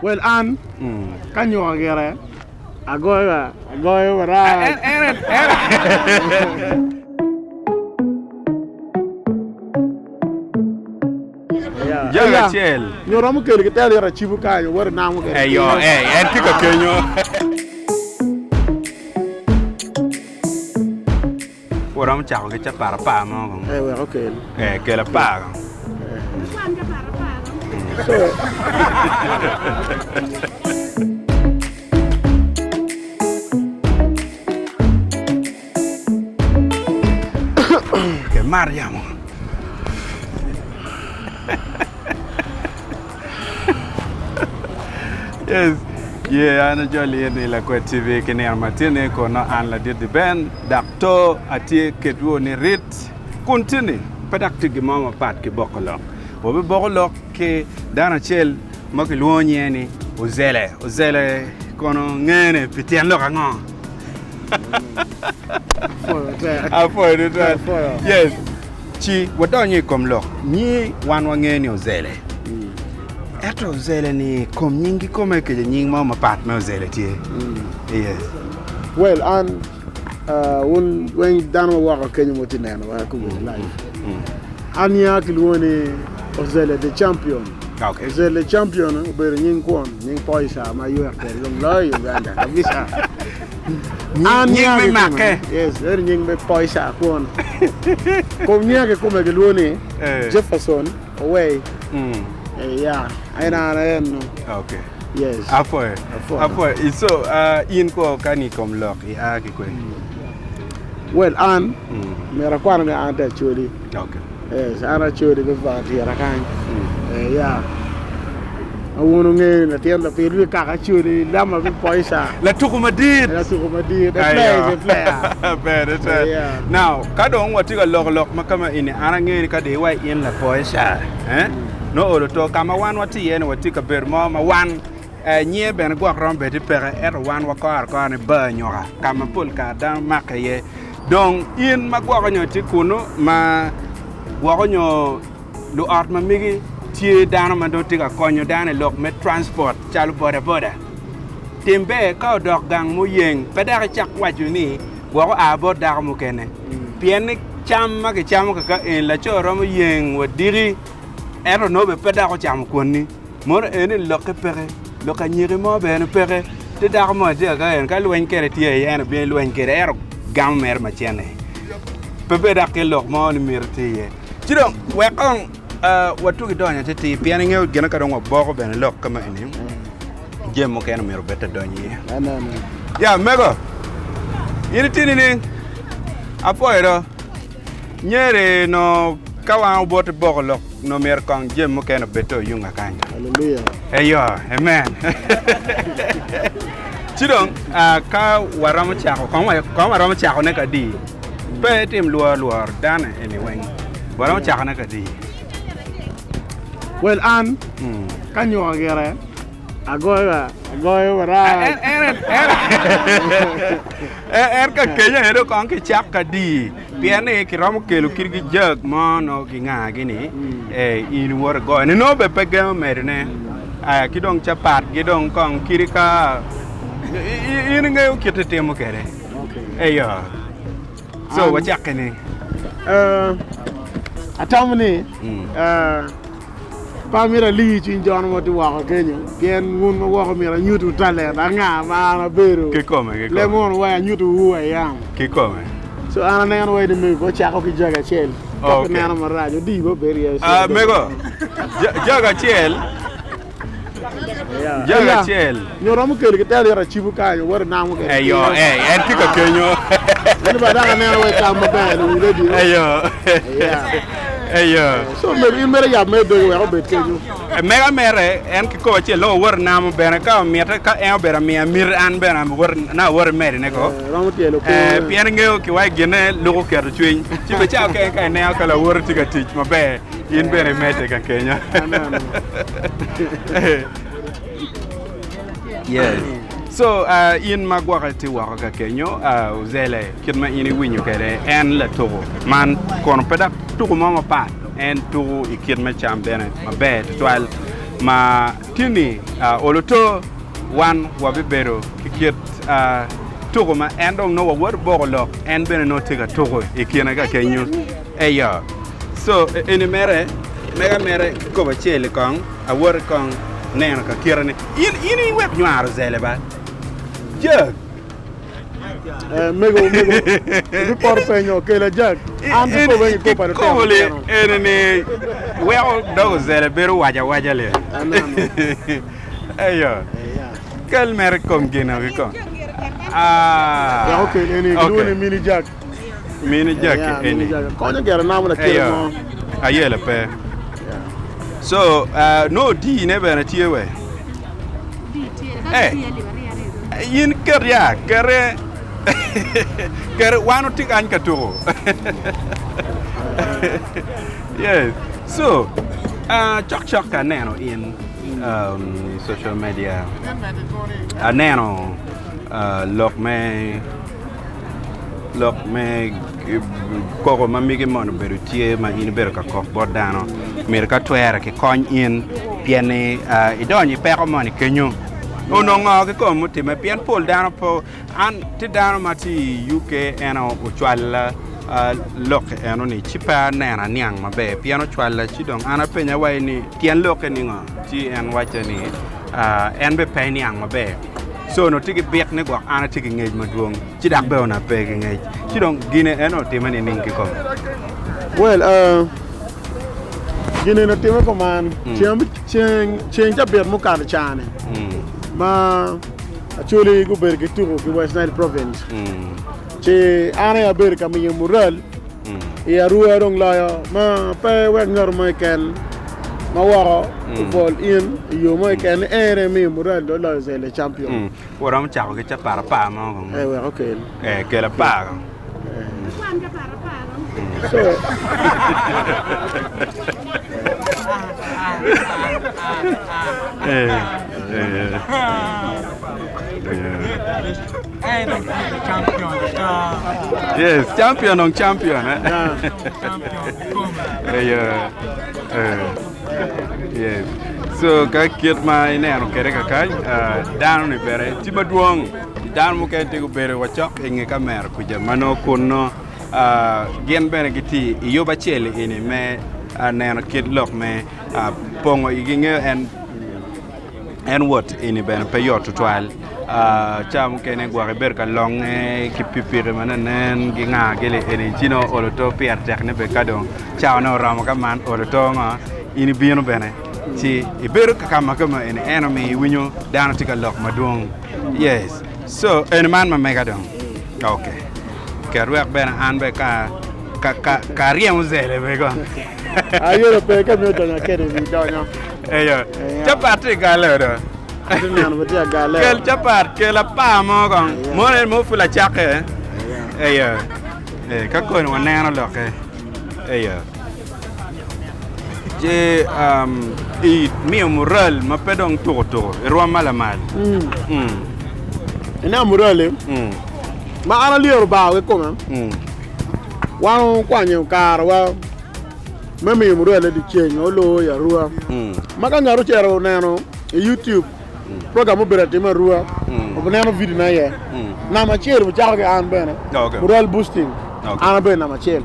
Well an ka nyuka gire agoyo agoyo marac. Jami acel. Nyo romo kelo ki telo ito acibo kany owoto inamo kede. Eyo, eh, en tye ka kenyo. Waromo cako ki capat apar mo kong. Eh, wek okel. Eh, kel apar kong. Kwan capat apar kong. So, Okay, mar yamo. Yes. Yeah, an ajoli in i Lakwet TV ki nino ma tye-ni kono an ladit di Ben dok to atye kedwu ni rit kun tye-ni pe dok tye gin mo mapat ki boko lok. Wabiboko lok ki dano acel ma kilwongo nyinge ni Ozele. Ozele kono ngene pi tyen lok ango? Apwoyo tutwal. Yes. Ci wadonyo i kom lok. Nyi wan wangeyo ni Ozele. Ento Ozele ni kom nying kikome kece nying mo mapat me Ozele tye. Yes. Well, an uh, wun weng dano ma woko kenyo mo tye nenowa kobedi live. An nyinga kilwongo ni Ozele the champion. Okay. Ozele the champion obedo nying kwon, nying poisa ma ywek kwede dong loyo i Uganda kabisa. An Nying nyinga me kikome, make. yes, eno nying me poisa kwon. Kom nyinga kikome kilwongo ni Eh. Jefferson Owei. Mm. Eh, yeah, en an en. Okay. Yes. Apwoyo. Apwoyo. Apwoyo. So, uh, in ko ka ni kom lok ia ki kwe. Well, an Mm. myero akwano ni an te Acholi. Okay. Yes, an Acholi me volunteer kany. Eh, yeah. Awuno ngeyo ni latin lapil wi kaka Acholi lama me poisa. Latuku madit. Latuku madit. A player is a player. Ber tutwal. Yeah. Now, ka dong watye ka loko lok ma kama eni, an angeyo ni ka dong iwaco in lapoisa, eh? Nongo olo to ka ma wan watye iye ni watye i kabedo mo ma wan eh, nyinge bene gwok romo bedo ni peke, ento wan wakoro akora ni bar nyuka, ka ma pol kare dano make iye. Dong in ma gwoko nyo itye kunu ma gwoko nyo luot ma megi tye dano ma nongo tye ka konyo dano i lok me transport calo boda boda, tim ber ka odok gang muyeng pe dok icak waco ni gwok oa bot dako mukene pien ni cam ma kicamo kaka eni laco romo yeng wa diki ento nongo bene pe dok ocamo kwonni mono eni lokke peke lok anyiki mo bene peke tye dako mo tye kaka eni ka lweny kede tye iye en obino ilweny kede ento gamo mere macene pe bed dok ki lok mo ni miti tye iye ci dong wek kong watugi donyo atitir pien ingeyo gine ka dong waboko bene lok kama eni jami mukene myero obed te donyo iye. Ya mego, in itye nining? Apwoyo do. Nyeri no ka wan obot iboko lok no myero kong jami mukene obed te oyunga kany. Hallelujah. Eyo, amen. Ci dong ka waromo cako, kong waromo cakone ka di. Pe itim lworo lworo dano eni weng. Waromo cakone ka di. Well an ka nyuka gire agoyo agoyo marac. En ka kenyo aye dong kong kicak ka di pien ni kiromo kelo kit gi jug mo nongo gingagi ni in iwoto igoyo ni nongo bene pe gengo medone ki dong capat ki dong kong kadi ka in ingeyo kit itimo kwede eyo. So wacakke ni. Atamo ni pe amito alii cwiny jo ma tye woko kenyo pien wun ma woko myero anyutwu talent anga ma an abedo. Kikome, kikome. Leb mono wai anyutwu who I am. Kikome. So an aneno wai ni mego ocako ki jagi acel. Ka pe neno marac odi be obedo iye. Mego, jagi acel. Jagi acel. Nyo romo kelo ki telo ito acibo kany owoto namo kede. Eyo, eh, en tye ka kenyo. En ba dok aneno wai tam maber ni wi radio. Eyo. Eyo. So mego in mere yab mere dogi wek obed kenyo. Mega mere en kikopo acel nongo owoto namo bene ka omite ka en obedo amiya miti an bene awoto na awoto imedine ko. Romo tyelo kore. Pien ingeyo kiwaco gine luko keto cwiny. Ci be cawa keken ka ineno ka lawoti tye ka tic maber. In bene imedde ka kenyo. Yes. So, uh, in ma gwoke tye woko ka kenyo, uh, Ozele, kit ma in iwinyo kwede, en latuko man kono pe dok tuko mo mapat, en tuko i kit me cam bene maber tutwal. Ma tye ni olo to wan wabibedo ki kit tuko ma en dong nongo wawoto boko lok en bene nongo tye ka tuko i kine ka kenyo. Eyo. So eni mere mega mere kikopo acel-li kong awoti kong neno ka kite ni in in iwek nywaro zele ba. Jag. Eh, mego, mego, ibipoto penyo, kela jag. An kikopo eni kikopo pa lutino Kikopo-li matino. eni ni weko dog ozele bedo waco awaca li. Aneno. Eyo. Eya. Kel mere kom gino kikome. Ah. Wek okel eni, Okay. gilwongo ni mini jag. Mini jag Eya, mini eni. jag. Konyo gero namo lakite Eyo. mo. Ayela pe. So, uh, no dine bene tye we. Eh. In ket ya, kere kere wan otye kany ka tuko. Yes. So, uh, cok cok ka aneno in um, i social media, aneno uh, lok me lok me koko ma megi moni obedo tye ma in ibedo ka kok bot dano myero ka twere kikony in pien ni idonyo i peko moni kenyo onongo ngo kikome mutimme pien pol dano pe an tye dano ma tye i UK en ocwalla lok eno-ni ci pe aneno aniang maber pien ocwalla ci dong an apenye awaci ni tyen lokke ni ngo ci en wacca ni en bene pe eniang maber. So onongo tye ki bik ni gwok an atye ki ngec madwong, ci dok bene onongo ape ki ngec. Ci dong gine en onongo timme nining kikome? Well, uh, gin eni otimme kuman, ceng, ceng, ceng cabit mukato ca-ni, ma Acholi gubedo ki tuko ki West Nile Province, ci an aye abedo ka miyo mural i Arua dong loyo ma pe wek ngat mo keken ma woko obol in i yo mo keken ni en aye miyo mural dong oloyo Zele champion. Waromo cako ki capat apar mo kong. Eh, wek okel. Eh, kel apar kong. So, Eh, eh, eh. Yes, champion on champion. Eh? Yeah. Eh. Yes. So ka kit ma ineno kwede kakany, uh, dano ni bene tye madwong. Dano mukene tye gubedo wa cok i nge kamera kuca ma nongo kun nongo uh, gin bene gitye i yub acel eni me uh, neno kit lok me uh, pongo igi ngeyo en En wot eni bene pe yot tutwal ca mukene gwok ibedo ka longe ki pikipiki ma nen gi nga gini eni ci nongo olo to pire tek ni bene ka dong cawane oromo ka man olo to ngo in ibino bene ci ibedo ka ma kama eni en omiyo iwinyo dano tye ka lok madwong yes so eni man ma mega dong ok ket wek bene an bene ka ka aryemo zele bene kong. Ayelo pe ka miyo donyo academy donyo. Eyo, capat tye i gale do. Atye neno bene tye agale. Kel capat, kel apar mo kong. Mono en mo pud lacakke. Eyo. Eh, ka koni waneno lokke. Eyo. Ci um, i miyo mural ma pe dong tuko tuko i rwom ma lamal. Mm. Ineno mural-li Mm. ma an alyero bar kikome. Mm. Wan okwanyo karewa me miyo murele dyeceng oloo i Arua. Ma ka ngat ocito oneno i YouTube program mubedo atima Arua, obineno vidio na iye. Namba acel ocako ki an bene, mural boosting, an abedo namba acel.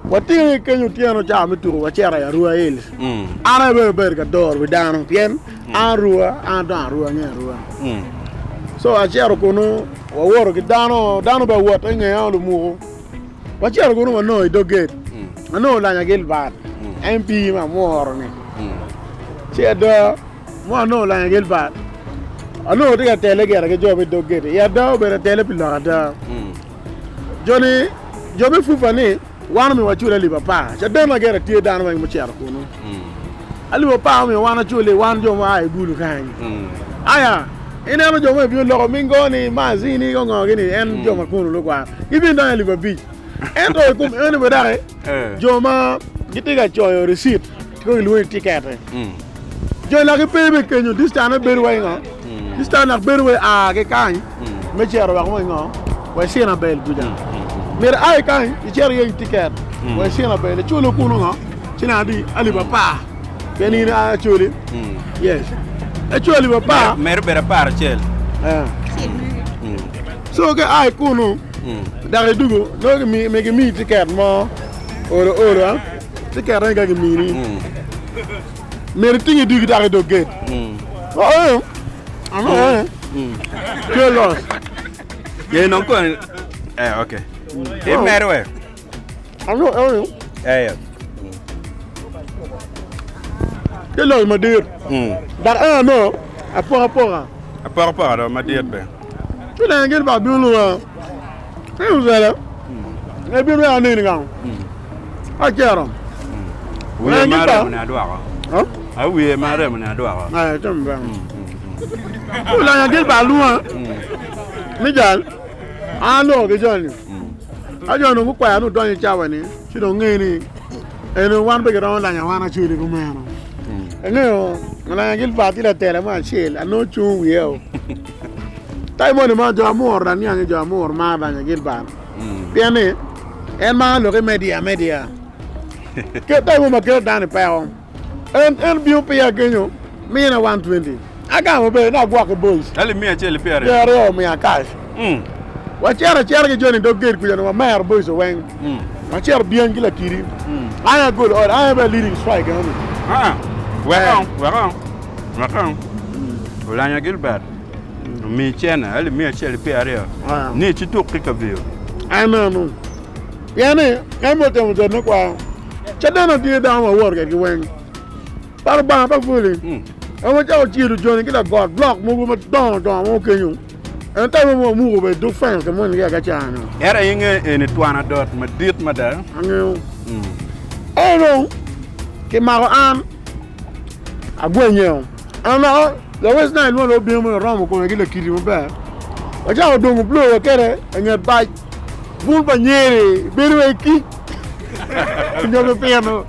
Watinge ki kenyo otyeno cawa me tuko wacito i Arua Hills. An aye bene abedo ka doro wi dano pien an Arua, an adongo Arua, angeyo Arua. So acito kunu wawoto ki dano, dano bene owoto i ngeya lumuku. Wacito kunu wanongo i dog gate, anongo Olanya Gilbert, MP ma amworo-ni. Ci ada, mo anongo Olanya Gilbert, anongo tye ka tele gire ki jo me dog gate. I ada obedo atele pi lok ada. Jo-ni, jo me FUFA ni, wan omiyo wacule alip apar. Caden gire tye dano weng mucito kunu. Alip apar omiyo wan acule, wan jo ma a i Gulu kany. Aya, ineno jo ma ibino loko mingo ni Mazini ko ngo gini, en jo ma kunu lukwar. Gibino donyo alip abic. Ento i kom eni bene doki, jo ma gitye ka coyo receipt, ko gilwongo ni ticket. Jo lak gipe bene kenyo, distance bedo wai ngo? Distance lak bedo wai a ki kany me cito wek wai ngo? Wai Cina Bel kuca. Myero ia ki kany icit iyeny ticket wai Cina Bel iculo kunu ngo? Ciling adi? Alip apar. Pien in a Acholi. Yes. Acholi mapar. Medo bedo 11. Eh. So ka a i kunu, dok idugo, nongo gimi gimiyi tiket mo, olo olo, ah, tiket eni ka gimini, myero iting idugi dok i dog gate. Oh, eh, ano, eh, tye los. Ye nong koni. Eh, okay. Imedo we. Ano, eh, Eh. Tye loc madit. Dok en ano, apokapoka. Apokapoka do madit be. Ci nene gin ba bino luwa. Ci ozele. Ne bino wek aneni gang. Acito. Wiye ma remo ni adwoko. A wiye ma remo ni adwoko. Eh, timo ber. Ulanya gin ba luwa. Mi jal. An aloko ki joni. Ka jo onongo gukwero ni wudony i cawa-ni, ci dong nge ni eni wan pe giromo lanyo wan acwali kumeno. Ingeyo, olanya Gilbert ki latela mo acel anongo cung wiye-o. Ka imoni mo jo Amur dong aniang ni jo Amur maro lanyo Gilbert pien ni en maro lok i media media. Ket ka mo ma keto dano i peko. En en bino piya kenyo mina 120. Agamo bene ni agwok ki boys. Alip miya acel ki pyeraryo. Pyeraryo omiya cash. Wacito acita ki joni i dog gate kuca ni wamero boys weng. Wacito Biangi ki Lakidi. An aye agolo ot, an aye bene leading strike enoni. Ah, wek ong, wek ong, wek ong. Olanya Gilbert omiyi cene alip miya acel ki pyeraryo Ah. ni icituk ki kabiyo. En meno. Pien ni en bene otemo jot me kwaro. Caden tye dano ma wor kwedgi weng. Pa Lubanga pa pwoli. En wacako celo joni ki lagot blok mogo madongo dongo mo kenyo. En tamo mo amuko bene dog fence ka moni ki agacano. Ento inge eni twan adot madit mada. Angeyo. Ento dong kimako an agwenyeo. An loko lawes na ilwongo obino mo oromo kome ki lakiti maber. Wacako dongo blow wa kede inget bac. Bul pa nyeri bedo wa i kic nyo lutino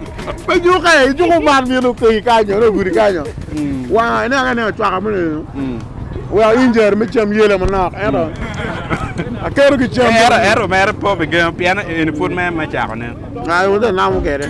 pe juke ijuko man myero okegi kanyo nyo ogudi kanyo wanga ineno ka ineno cwaka moni weko injury me cam yelo manok ento aketo ki cam Ero ero mere pe obigengo pien eni pud mere me cakone. Aye wun namo kede.